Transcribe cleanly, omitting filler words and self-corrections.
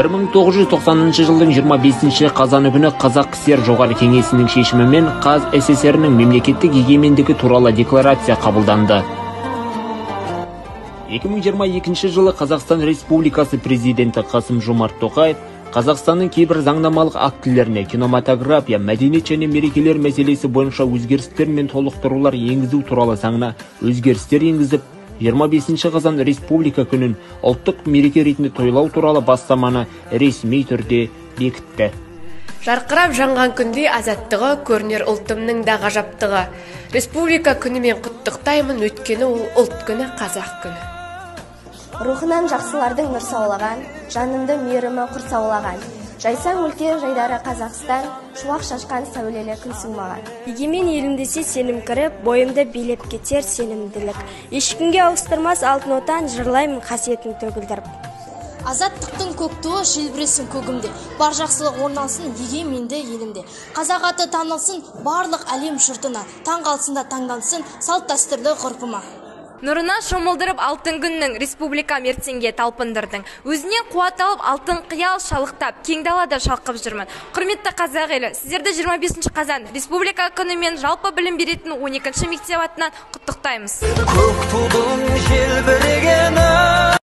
1990 жылдың 25 қазаны күні Қазақ КСР Жоғары Кеңесінің шешімімен Қаз ССР-нің мемлекеттік егемендігі туралы декларация қабылданды. 2022 жылы Қазақстан Республикасы президенті Қасым-Жомарт Тоқаев Қазақстанның кейбір заңнамалық актілеріне кинематография, мәдениет және мерекелер мәселесі бойынша өзгерістер мен толықтырулар енгізу туралы заңына өзгерістер енгізіп, 25 қазан Республика күнін ұлттық мереке ретінде тойлау туралы бастаманы ресми түрде бекітті. Жарқырап жанған күндей азаттығы, көрінер ұлтымның да ғажаптығы. Республика күнімен құттықтаймын, өйткені ол ұлт күні, қазақ күні. Рухынан жақсылардың нұр саулаған, жанымды мейірімі құрсаулаған. Жайсаң өлке жайдары Қазақстан, шуақ шашқан сәулелі күнсің маған. Егемен елім десе сенім кіріп, бойымды билеп кетер сенімділік. Ешкімге ауыстырмас алтын отан, жырлаймын қасиетін төгілдіріп. Азаттықтың көк туы желбіресін көгімде, бар жақсылық орналсын егеменді елімде. Қазақ аты танылсын барлық әлем жұртына, таң қалсын да таңдансын салт дәстүрлі ғұрпыма. Нұрына шомылдырып алтын күннің, республикам ертеңге талпындырдың. Өзінен қуат алып алтын қиял шалықтап, кең далада шалқып жүрмін. Құрметті қазақ елі, сіздерді 25 қазан Республика күнімен жалпы білім беретін 12-ші мектеп атынан құттықтаймыз. Көк тудың желбірегені.